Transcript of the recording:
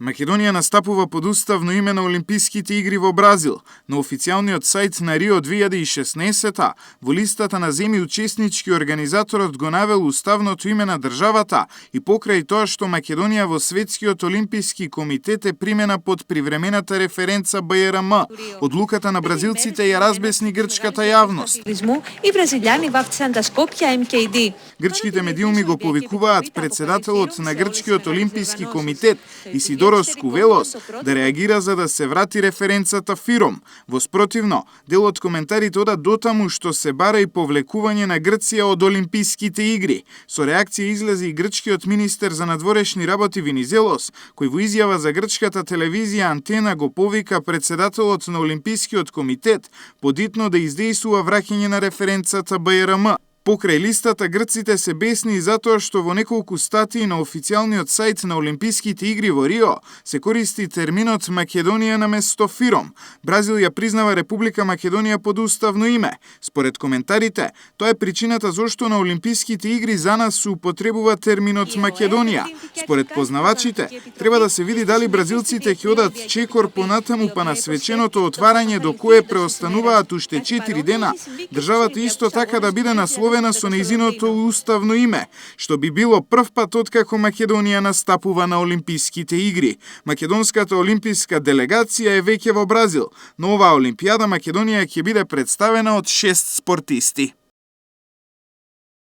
Македонија настапува под уставно име на Олимписките игри во Бразил. На официјалниот сајт на Рио 2016 во листата на земји учеснички организаторот го навел уставното име на државата и покрај тоа што Македонија во Светскиот олимписки комитет е примена под привремената референца БРМ. Одлуката на бразилците ја разбесни грчката јавност. И бразилјани вавцен да Скопје МКД. Грчките медиуми го повикуваат председателот на Грчкиот олимписки комитет Исидорос Кувелос да реагира за да се врати референцата ФИРОМ. Во спротивно, дел од коментарите одат дотаму што се бара и повлекување на Грција од Олимписките игри. Со реакција излезе и грчкиот министер за надворешни работи Венизелос, кој во изјава за грчката телевизија Антена го повика председателот на Олимпискиот комитет подитно да издејствува враќање на референцата БРМ. Покрај листата, грците се бесни затоа што во неколку статии на официјалниот сајт на Олимписките игри во Рио се користи терминот Македонија наместо ФИРОМ. Бразил ја признава Република Македонија под уставно име. Според коментарите, тоа е причината зошто на Олимписките игри за нас се употребува терминот Македонија. Според познавачите, треба да се види дали бразилците ќе одат чекор понатаму па на свеченото отварање до кое преостануваат уште 4 дена, државата исто така да биде насловена со нејзиното уставно име, што би било прв пат откако Македонија настапува на Олимписките игри. Македонската олимписка делегација е веќе во Бразил. На оваа олимпијада Македонија ќе биде представена од 6 спортисти.